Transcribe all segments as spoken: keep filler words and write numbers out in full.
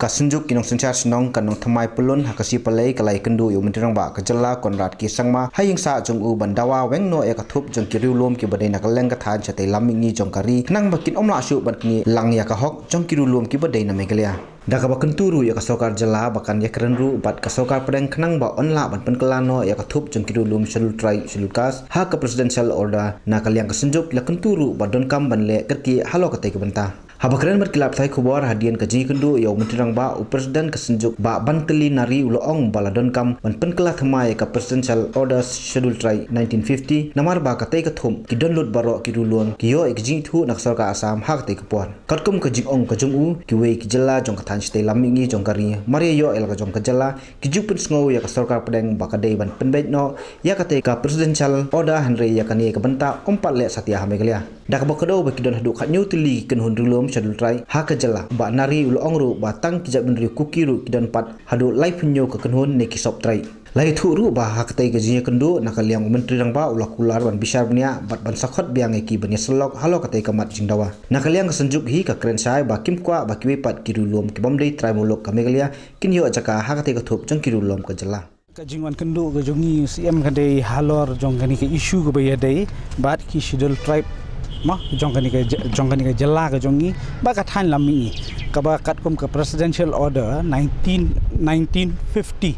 Ka Synjuk ki Nongsynshar Shnong ka Nongthymmai Pyllun ha ka sngi Palei ka la ïakynduh ïa u Myntri Rangbah ka jylla Conrad K Sangma ha ïing sah jong u ban dawa weng noh ïa ka thup jong ki riewlum kiba dei na ka liang ka thaiñ shatei lam mihngi jong ka ri khnang ba kin ym lah shuh ban knieh lang ïa ka hok jong ki riewlum kiba dei na Meghalaya. Da kaba kyntu ruh ïa ka sorkar jylla ba kan ïakren ruh bad ka sorkar pdeng khnang ba yn lah ban pynkylla noh ïa ka thup jong ki riewlum Scheduled Tribe, Scheduled Caste ha ka Presidential Order, na ka liang ka Synjuk la kyntu ruh ba donkam ban leh kyrkieh halor katei ka bynta. Haba kren bad ki lad pathai khubor hadien ka jingïakynduh ïa u Myntri Rangbah, u President ka Synjuk Bah Bantylli Nari u la ong ba la donkam ban pynkylla thymmai ïa ka Presidential Order Scheduled Tribe nineteen fifty namar ba katei ka thup ki don lut baroh ki riewlum ki ïoh ïa ka jingithuh na ka sorkar Assam ha katei ka por. Katkum ka jingong ka jong u, kiwei ki jylla jong ka thaiñ shatei lam mihngi jong ka ri mar ïa ïoh ïa la ka jong ka jylla ki ju pynsngew ïa ka sorkar pdeng ba ka dei ban pynbeit noh ïa katei ka Presidential Order, hynrei ïa kane ka bynta ym pat leh satia ha Meghalaya. Da kaba kdew ba ki don haduh khathynñiew tylli ki kynhun riewlum Scheduled Tribe ha ka jylla, Bah Nari u la ong ruh ba tang ki jaitbynriew Kuki ruh ki don pat haduh laiphew hynñiew ka kynhun ne ki sub-tribe. La ïathuh ruh ba ha katei ka jingïakynduh na ka liang u Myntri Rangbah u la kular ban bishar bniah bad ban sa khot biang ïa ki ban ïasyllok halor katei ka mat jingdawa. Na ka liang ka Synjuk hi ka kren shai ba kim kwah ba kiwei pat ki riewlum ki bym dei trai muluk ka Meghalaya kin ïoh jaka ha katei ka thup jong ki riewlum ka jylla. Ka jingwan kynduh ka jong ngi u C M ka dei halor jong kane ka issue kaba ïadei bad ki Scheduled Tribe, mo, jong kane ka j-, jong kane ka jylla ka jong ngi, bad ka thaiñ lam mihngi, kaba katkum ka Presidential Order nineteen, nineteen fifty,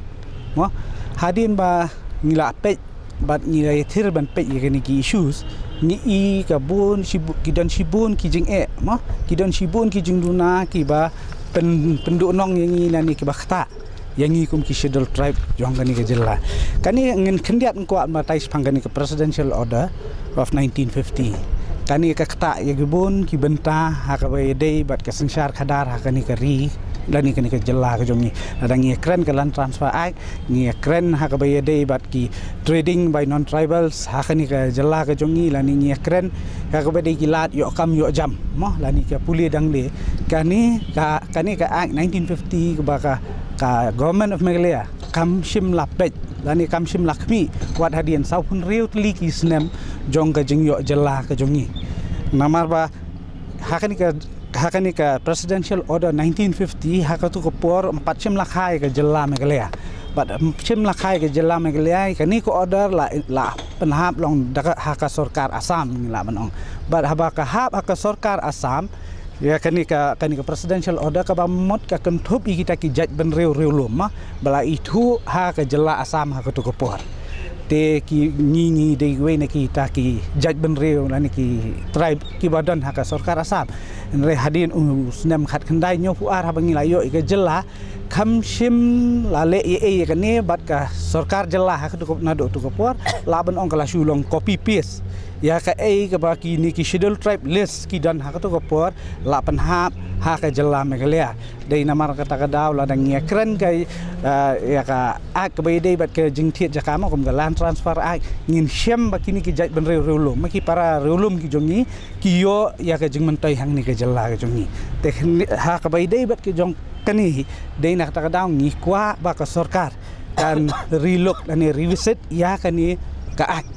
mo. Hadien ba ngi la peit bad ngi la ïathir ban peit ïa kine ki issues, ngi i ka bun shibu-, ki don shibun ki jingeh, mo, ki don shibun ki jingduna kiba pyn-, pynduhnong ïa ngi lane kiba ktah ïa ngi kum ki Scheduled Tribe jong kane ka jylla. Kane ngin khyndiat ngin kwah batai shaphang kane ka Presidential Order of nineteen fifty. Kane ka ktah ïa ki bun ki bynta ha kaba ïadei bad ka synshar khadar ha kane ka ri lane kane ka jylla ka jong ngi. Lada ngi kren ka Land Transfer Act, ngi kren ha kaba ïadei bad ki trading by non-tribals ha kane ka jylla ka jong ngi, lane ngi kren ha kaba ïadei ki lad ïoh kam ïoh jam, mo, lane ka pule dangle. Kane ka, kane ka Act nineteen fifty kaba ka, ka Government of Meghalaya kam shym la peit lane kam shym la khmih wat hadien sawphew hynriew tylli ki snem jong ka jingïoh jylla ka jong ngi. Namar ba ha kane ka, ha kane ka Presidential Order nineteen fifty, ha katu ka por ym pat shym la kha ïa ka jylla Meghalaya. Bad ym shym la kha ïa ka jylla Meghalaya, kane ka order la, la pynhap long da ka, ha ka sorkar Assam, ngi lah ban ong. Bad haba ka hap ha ka sorkar Assam, ïa kane ka, kane ka Presidential Order kaba mut ka kynthup ïa kita ki jaitbynriew riewlum, mo, ba la ithuh ha ka jylla Assam ha katu ka por. Te ki, ngi, ngi dei kiwei na kita ki jaitbynriew lane ki tribe kiba don ha ka sorkar Assam. Hynrei hadien u snem khatkhyndai hynñiewphew ar haba ngi la ïoh ïa ka jylla, kam shym la leh ei ei ïa kane bad ka sorkar jylla ha katu ka, naduh tu ka por, lah ban ong ka la shu long copy paste ïa kaei kaba kine ki Scheduled Tribe list ki don ha katu ka por la pynhap ha ka jylla Meghalaya. Dei namar kata ka daw lada ngi kren ka, eh, ïa ka Act kaba ïadei bad ka jingthied jaka, mo, kum ka Land Transfer Act, ngin shem ba kine ki jaitbynriew riewlum, ma, ki para riewlum ki jong ngi ki ïoh ïa ka jingmyntoi hangne ka jylla ka jong ngi. Te kine, ha kaba ïadei bad ka jong kane hi, dei na kata ka daw ngi kwah ba ka sorkar kan relook lane revisit ïa kane ka Act.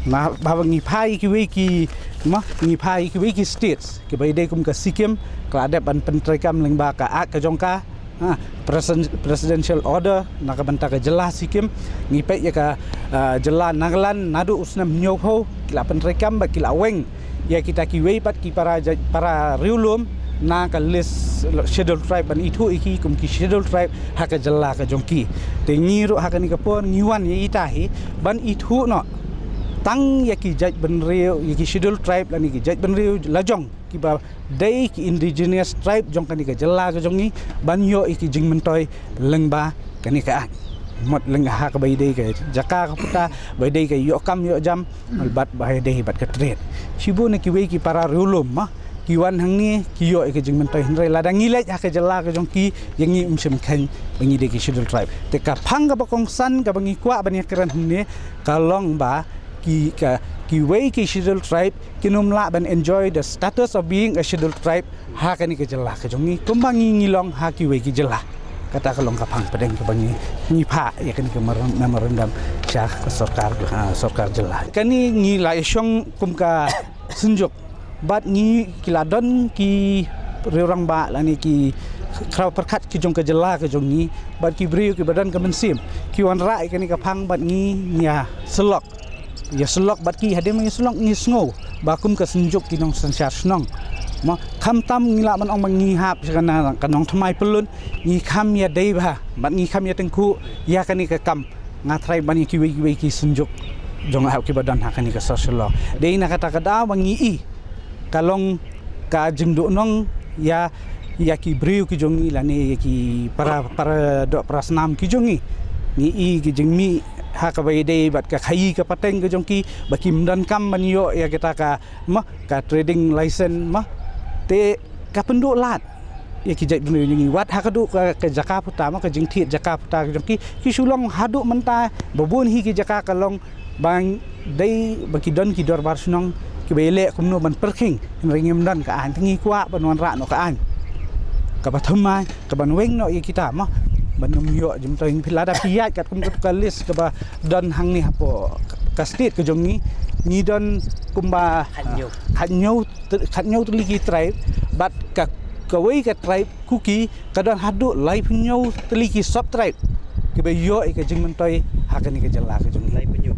Na ba, ba ngi phai kiwei ki, ma, ngi phai kiwei ki states kiba ïadei kum ka Sikkim, ka la dep ban pyntreikam lyngba ka Act ka jong ka, ha, presiden-, Presidential Order na ka bynta ka jylla Sikkim. Ngi peit ïa ka, ah, jylla Nagaland naduh u snem hynñiewphew ki la pyntreikam bad ki la weng ïa kita kiwei pat ki para jait, para riewlum na ka list Scheduled Tribe ban ithuh ïa ki kum ki Scheduled Tribe ha ka jylla ka jong ki. Te ngi ruh ha kane ka por ngi wan ïa ita hi ban ithuh noh tang ïa ki jaitbynriew, ïa ki Scheduled Tribe lane ki jaitbynriew lajong kiba dei ki indigenous tribe jong kane ka jylla ka jong ngi ban ïoh ïa ki jingmyntoi lyngba kane ka Act. Mut lyngba ha kaba ïadei ka jaka ka puta, ba ïadei ka ïoh kam ïoh jam, bad ba ïadei bad ka trade. Shibun na kiwei ki para riewlum, ma, ki wan hangne ki ïoh ïa ka jingmyntoi, hynrei lada ngi leit ha ka jylla ka jong ki, ïa ngi ym shym kheiñ ba ngi dei ki Scheduled Tribe. Te ka phang kaba kongsan kaba ngi kwah ban ïakren hangne ka long ba ki, ka, kiwei ki Scheduled Tribe kin ym lah ban enjoy the status of being a Scheduled Tribe ha kane ka jylla ka jong ngi kumba ngi, ngi long ha kiwei ki jylla. Kata ka long ka phang pdeng kaba ngi, ngi phah ïa kane ka mer-, memorandum sha ka sorkar, ah, sorkar jylla. Kane ngi la ïashong kum ka Synjuk bad ngi, ki la don ki riew rangbah lane ki khraw pyrkhat ki jong ka jylla ka jong ngi bad ki briew kiba don ka mynsiem ki wanrah ïa kane ka phang bad ngi ïa syllok, ïa syllok bad ki hadien ba ïa syllok ngi sngew ba kum ka synjuk ki nongsynshar shnong. Mo, khamtam ngi lah ban ong ba ngi hap sha ka nongthymmai pyllun, ngi kham ïa dei bha bad ngi kham ïa tyngkhuh ïa kane ka kam. Nga tharai ban ïa kiwei kiwei ki synjuk jong nga hap kiba don ha kane ka social law. Dei na kata ka daw ba ngi i ka long ka jingduhnong ïa, ïa ki briew ki jong ngi lane ïa ki para, para doh para snam ki jong ngi. Ngi i ki jingmih ha kaba ïadei bad ka khaïi ka pateng ka jong ki ba kim donkam ban ïoh ïa kita ka, ma, ka trading license, ma. Te ka pynduh lad ïa ki jaitbynriew jong ngi wat ha ka duh ka, ka jaka puta, ma, ka jingthied jaka puta ka jong ki, ki shu long haduh mynta ba bun hi ki jaka ka long ba dei ba ki don ki dorbar shnong kiba ïaleh kumno ban pyrkhing, hynrei ngim don ka aiñ. Te ngi kwah ban wanrah noh ka aiñ kaba thymmai, kaban weng noh ïa kita, ma, ban ym ïoh jingmyntoi. Phi lada phi ïaid katkum ka list kaba don hangne hapoh ka state ka jong ngi, ngi don kumba khathynñiew, khathynñiew tylli ki tribe bad ka, kawei ka tribe Kuki ka don haduh laiphew hynñiew tylli ki sub tribe kiba ïoh ïa ka jingmyntoi ha kane ka jylla ka jong ngi. Laiphew hynñiew.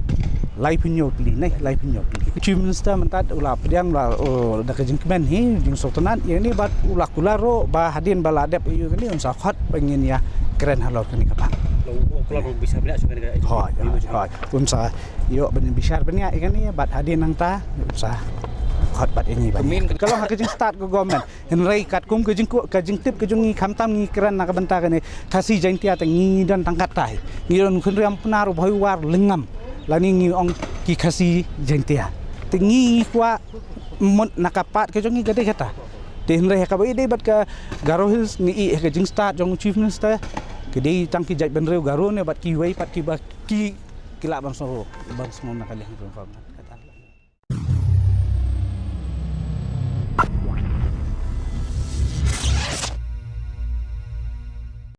Laiphew hynñiew tylli, ne, laiphew hynñiew tylli. Chief Minister mynta u la pdiang, u la, u, da ka jingkmen hi, jingsngewtynnat ïa kane bad u la kular ruh ba hadien ba la dep ïa kane un sa khot ba ngin ïa kren halor kane ka phang. Hooid, hooid, hooid. Un sa ïoh ban bishar bniah ïa kane bad hadien nangta un sa khot bad ïa ngi ba. Ka long ha ka jingstad ka government. Hynrei katkum ka jingkut, ka jingtip ka jong ngi, khamtam ngi kren na ka bynta kane Khasi Jaiñtia, te ngi don tang kattai. Ngi don u Khynriam Pnar, u Bhoi War, Lyngngam, lane ngi ong ki Khasi Jaiñtia. Te ngi, ngi kwah mut na ka part ka jong ngi ka dei kata. Te hynrei ha kaba ïadei bad ka Garo Hills ngi i ha ka jingstad jong u Chief Minister, ka dei tang ki jaitbynriew Garo ne bad kiwei pat kiba ki, ki lah ban sngew, ban sngew na ka liang jong ka.